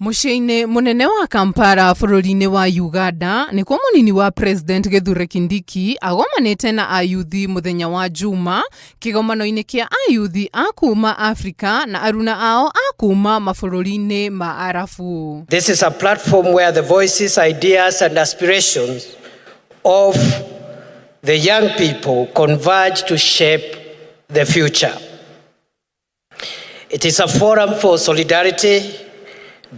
Mũciĩ-inĩ mũnene wa Kampala bũrũri-inĩ wa Uganda nĩkuo mũnini wa President Kithure Kindiki agomanĩte na ayuthi mũthenya wa Juma kĩgomano-inĩ kĩa ayuthi a kuma Afrika na aruna ao a kuma mabũrũri-inĩ ma Arabu. This is a platform where the voices, ideas and aspirations of the young people converge to shape the future. It is a forum for solidarity,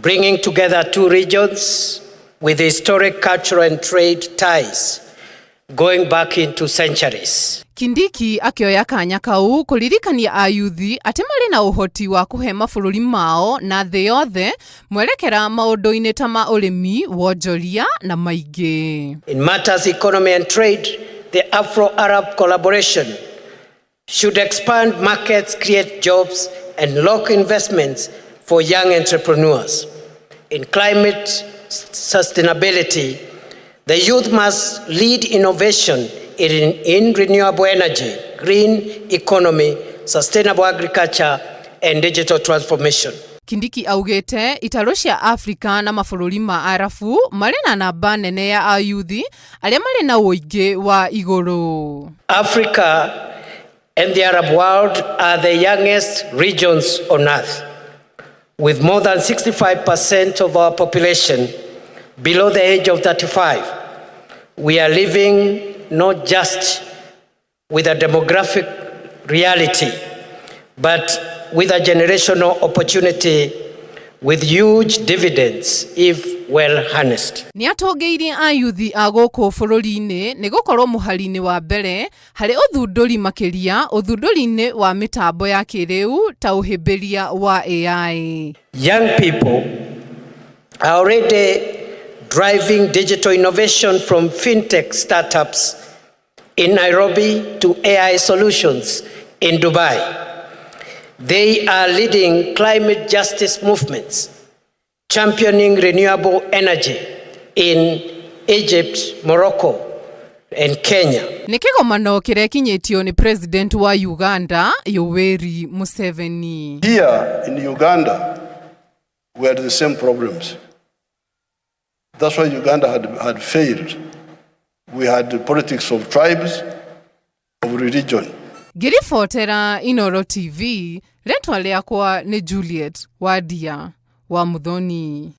bringing together two regions with historic cultural and trade ties going back into centuries. Kindiki akĩoya kanya kau kũririkania ayuthi atĩ marĩ na ũhoti wa kũhe mabũrũri mao na thĩ yothe mwerekera maũndũ-inĩ ta ma ũrĩmi, wonjoria na maingĩ. In matters economy and trade, the Afro-Arab collaboration should expand markets, create jobs, and lock investments for young entrepreneurs. In climate sustainability, the youth must lead innovation in renewable energy, green economy, sustainable agriculture, and digital transformation. Kindiki augĩte itarũ cia Afrika na mabũrũri ma Arabu marĩ na namba nene ya ayuthi arĩa marĩ na ũingĩ wa igũrũ. Africa and the Arab world are the youngest regions on earth, with more than 65% of our population below the age of 35. We are living not just with a demographic reality, but with a generational opportunity with huge dividends if well harnessed. Nĩ atũngĩirie ayuthi a gũkũ bũrũri-inĩ nĩ gũkorwo mũhari-inĩ wa mbere harĩ ũthundũri, makĩria ũthundũri-inĩ wa mĩtambo ya kĩrĩu ta ũhĩmbĩria wa AI. Young people are already driving digital innovation, from fintech startups in Nairobi to AI solutions in Dubai. They are leading climate justice movements, championing renewable energy in Egypt, Morocco, and Kenya. Nĩ kĩgomano kĩrekinyĩtio nĩ President wa Uganda Yoweri Museveni. Here in Uganda, we had the same problems. That's why Uganda had failed. We had the politics of tribes, of religion. Ngĩribotera Inoro TV, rĩtwa rĩakwa nĩ Juliet Wadia wa Muthoni.